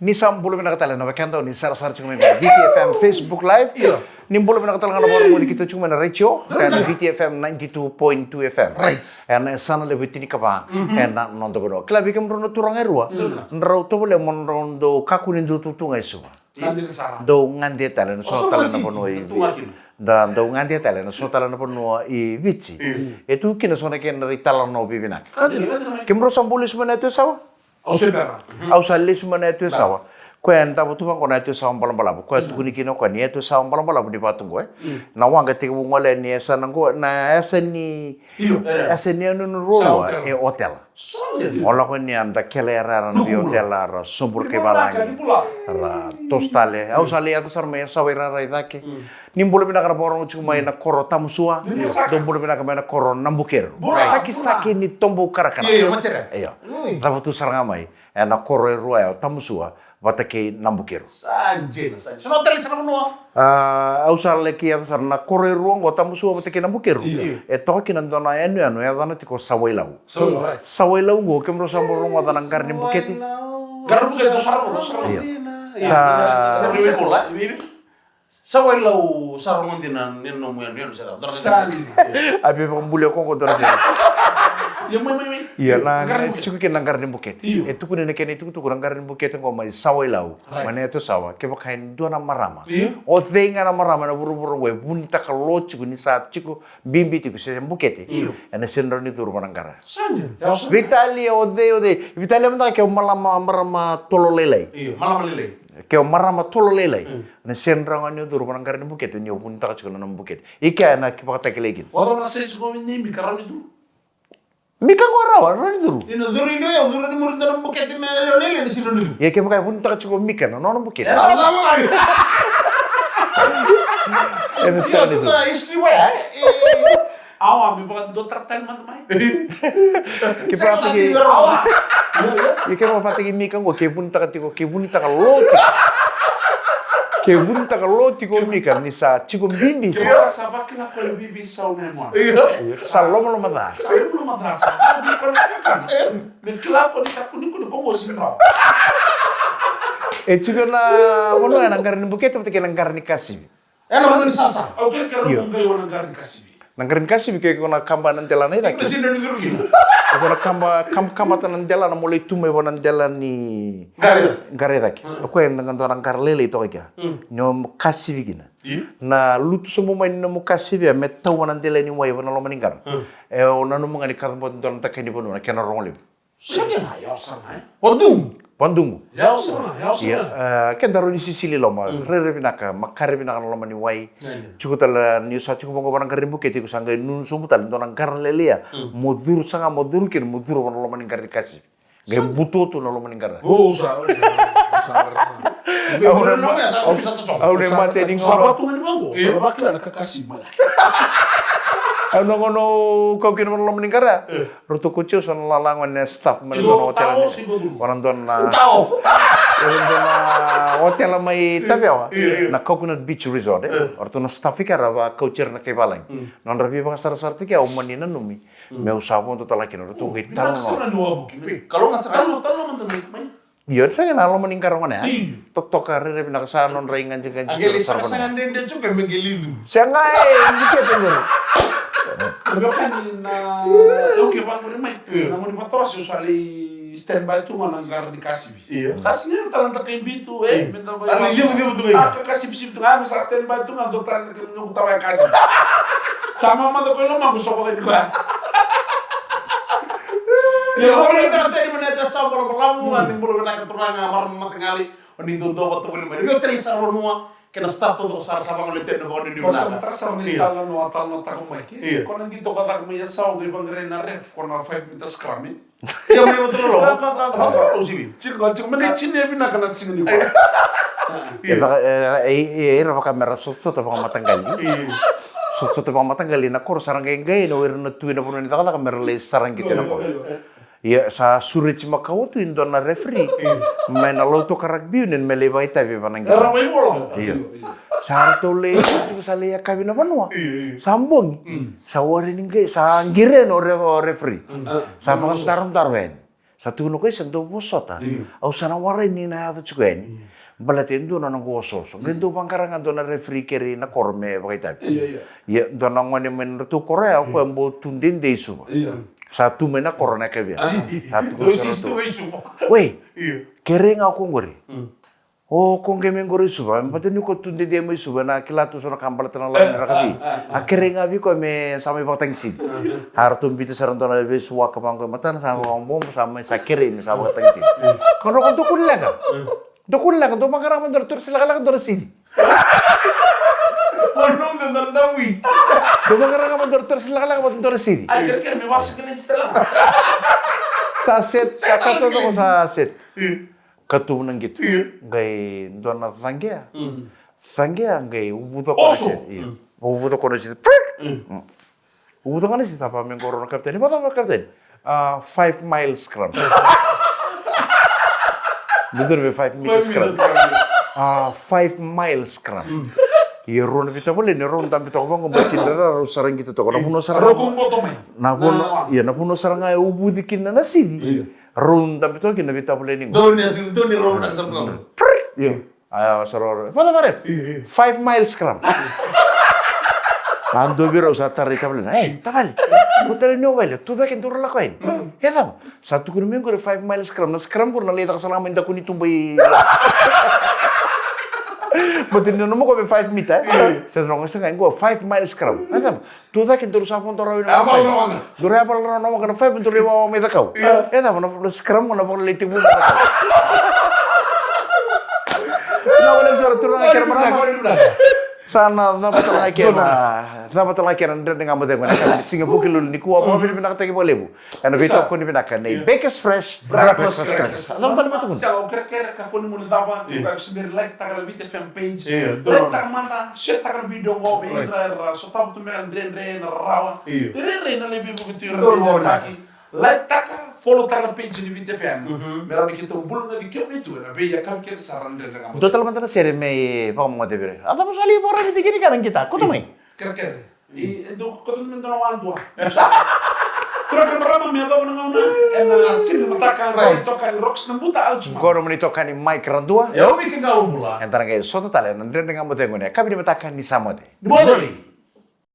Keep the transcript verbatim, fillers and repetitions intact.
Ni sa bula vinaka tale na wekada ni sarasara tiko mai na V T F M Facebook Live. Io. Ni bula vinaka tale ga na vakarorogo ni keitou tiko mai na retio, e na V T F M ninety-two point two F M. Right. E na yasana levu e tinikava, e na noda vanua. Kila vei kemudrau na turaga e rua. Drau tovolea mo drau dau kakua ni dau tutu ga e Suva. Dau gade tale na so tale na vanua i Viti. Da dau gade tale na so tale na vanua i Viti. E tu kina so na kena rai tale na vivinaka. Kemudrau sa bula i Suva na yatu e Sawa? Au sa lesu mai na yatu e Sawa. Koya e davo tu vaqo na yatu e Sawa balabalavu. Koya tukuni kina o koya ni yatu e Sawa balabalavu ni vatu qo e. Na waqa tekivu gole ni yasana qo, na yasa ni, yasa ni yanuyanu rua e otela. O lako ni a da kele yarayara na veiotela, ra sobu ra kai valagi. Ra toso tale. Au sa lai yaco sara mai e Sawa i rara i cake. Ni bula vinaka na vakarorogo tiko mai na koro Tamusua. Dou bula vinaka mai na koro Nabukeru. Sakisaki ni tobo karakara. Io. Cava tu sara ga mai e na koro e rua ya o Tamusua vata kei Nabukeru. Sa dina, sa dina. Sa na tali sara vanua. A, au sa laki yaco sara na koro e rua qo Tamusua vata kei Nabukeru. E toka kina dua na yanuyanu e yacana tiko Sawailau. Sawailau qo kemudrau sa bau rogoca na qara ni bukete. Qara ni bukete, sara vanua, sara vanua. Sa Sa wai lau sa rogo dina ni nomu yanu yanu sa dra. Sa ni. A be vakabuli o kogo dra sa. Ia mai mai mai. Ia na tiko kina na qara ni bukete. E tukuni na kena itukutuku na qara ni bukete qo mai Sawailau. Mai na yatu Sawa kevaka e dua na marama. O cei ga na marama na vuravura qo e vunitaka lo tiko ni sa tiko bibi tiko se bukete. Ena sega ni rawa ni curu va na qara. Veitalia o cei o cei. Veitalia mada ke o marama tolo lailai. Ke o marama tolo lailai. Na sega ni rawa ga ni o curu va na qara ni bukete ni o vunitaka tiko na nomu bukete. I kea ena vakatakilai kina. Mika qo rawa, rawa ni curu. Ia kevaka e vunitaka tiko o Mika na nona bukete. Ena sega ni curu. Awa, me vakadua tale mada mai. Ke vakataki, ia ke vakataki Mika qo, ke vunitaka tiko, ke vunitaka lo tiko. Ke vunitaka lo tiko Mika ni sa tiko bibi. Ke sa vakila ko e bibi sa una e mona. Sa lomaloma ca. Sa lomaloma ca, sa bibi ko na kakana. Me kila ko ni sa kunikuni ko qo si drau. E tiko na vanua ena qara ni bukete vata kei na qara ni kasivi. Ena vanua ni sasa. Au kere kere mo qai wana qara ni kasivi. Na qara ni kasivi ke ko na kaba na delana i cake. Ko na kaba, kaba, kabata na delana mo lai tu mai vana dela ni qara i cake. Ko e na qara lailai toka kea. Ni o kasivi kina. Na lutu sobu mai ni nomu kasivi me tau vana dela ni wai vana loma ni qara. E o nanuma ga ni kaca bota dua na dakai ni vanua na kena rogo levu. Sa dina, yawa sara ga, e? Vadugu. Vadugu. Yawa sara ga, yawa sara ga. Ia, e, kedaru ni sisili loma, rere vinaka, makare vinaka na loma ni wai. Tiko tale ni sa tiko vaqo vana qara ni bukete, iko sa qai nunu sobu tale, dua na qara leleia. Mo curu saga, mo curu kina, mo curu vana loma ni qara ni kasivi. Qai butoto na loma ni qara. O, sa, sa, sa. Au ne ma-, au ne mate ni gauna. Sa vatu ni vango, sa vakila na kakasi mai. Au na gauna au kau kina vana loma ni qara. Ratou kauti au sa na lala gone na staff mai na dua na otela ni, vana dua na, vana dua na otela mai Tavewa, na Coconut Beach Resort, e. Ratou na staff i kea ra vakauti ira na kai valagi. Nodra veivakasarasarataki au mani nanumi meu sa vodo tale kina, ratou qai talanoa. Io, sa qai na loma ni qara gone ya. Totoka, rere vinaka, sa nodra igadregadi. Sega, e, ni kete qori. Io. Io. Sa sega ni tala na dakai bitu, e, me da vai. Ka kasivi tu ga, me sa stand by tu ga, dua tale na kena noqu tava e kasivi. Sa mamada ko i lomaqu, so vaka ni koya. Ia, ko ni na teni mo na ta sa balavu, ni bula vinaka turaga, marama mataqali, o ni dodova tu voli mai. Io, teni sa vanua, kena staff taucoko sara sa vagolei teni na vanua ni vinaka. Sa tara sara ni tala na, tala na tako mai ke. Io. Ko na qito ka caka mai, ia sa o qai vaqarai na ref, ko na five meter scrum, e. Ia mai vata lolo. Vata lolo sivi. Tiko, tiko, me qai tini e vinaka na siga ni koro. Ia. E vaka, e, e, e, era vaka mera sotasota vakamataqali. Io. Sotasota vakamataqali na koro sa ra qai qai na o ira na tu ina vanua ni cakacaka mera lai sara qito ina koro. Io, io, io. Ia sa sureti makawa tu e dua na referee. Io. Mai na Lautoka Rugby Union me lai vakaitavi vana qito. Era mai vola. Io. Io, io. Sa ratou lai tiko sa lai yakavi na vanua. Io, io. Sa bogi. Mm. Sa wari ni qai, sa qirena o re-, o referee. Mm. Sa vakadarodaro yani. Sa tukuna o koya sa dau vosota. Au sa na warai ni na yaco tiko yani. Baleta e dua na noqu osooso. Qai dau vaqara ga dua na referee keri na koro me vakaitavi. Ia dua na gone mai na ratou koro ya, o koya bau tu dede i Suva. Sa tu mai na koro na yakavi ya. Sa tu koro sa ratou. Wei, kerei ga o koya qori. O ko qai mai qori i Suva, baleta ni ko tu dede mai Suva, na kila tu so na ka baleta na lagani rakavi. A kerei ga vei koya me sa mai vakatagisivi. A ratou biuta sara dua na vesu waka vaqo e matana, sa vakabobo, sa mai sa kerei me sa vakatagisivi. Ka dro ko dou kua ni leqa. Dou kua ni leqa, dou vaqara mai dua na torisi lekaleka, dua na sivi. Dou vaqara mai dua na torisi lekaleka, dua na sivi. Sa set, sa katoto ko sa set. Katuvu na qito. Qai dua na caqea. Caqea qai uvuca ko na siti. Uvuca ko na siti. Uvuca ko na siti, sa vaka me qoro na kapiteni. Vacava kapiteni? A, five mile scrum. Dodonu me five meter scrum. A, five mile scrum. Ia rau na veitavaleni, rau dabe toka vaqo, bati dra, rau sara qito toka. Na vanua sara ga. Na vanua, ia, na vanua sara ga e uvuci kina na siti. Rau dabe toka kina na veitavaleni qo. Dou ni asi, dou ni rau na kasar tau. Ia. A sara ora. Vacava ref? Five mile scrum. A dua vei rau sa tara i tavalena. Ei, tavale. Ko tale ni o vale, tu cake dou rau lako yani. E cava? Sa tukuni mai qori five mile scrum. Na scrum qori na lai caka sara ga mai daku ni tuba i. Bati ni nomu ko me five meter. Se noga sega qo five mile scrum. E cava? Tu cake dou sa vodo rawa na five. Dou ra yavala rawa na waqa na five, dou ra wawa mai cakau. E cava na scrum na vakalai tekivu mai cakau. Na wale sara turaga kei na marama. Sa na cava tale ga kei na, cava tale ga kei na Dredre Ga Mo Cegu ena yakavi ni siga Vukelulu nikua, vakavinavinakataki vakalevu. Ena veitokoni vinaka nei Bakers Fresh Breakfast Crackers. Cava tale mai tukuna? Sa o kerekere ka koni muli cava, tu ka se beri like taka na Viti F M page. Like taka mada, share taka na video qo vei ira era sotava tu me na dredre na rarawa. Ira era na lai veivuke tu ira na dredre. Like taka, follow taka na page ni Viti F M. Me rawa ni keitou bula ga ni kemuni tu ena veiyakavi kece sara na Dredre Ga Mo Cegu. Dua tale mada na sere me vakamoce vei ira. A cava sa lai vakaravi tiko ni ka na qita, koto mai. Kerekere. I, e dua, koto me dua na wadua. Turaga kei na marama, me yacova na gauna ena siga ni mataka, qo na itokani Rocks Nabuta, au Juma. Qo na nomuni itokani Mike Radua. Au Mike Gaubula. Eda na qai sota tale ena Dredre Ga Mo Cegu ena yakavi ni mataka ni sa moce. Ni moce.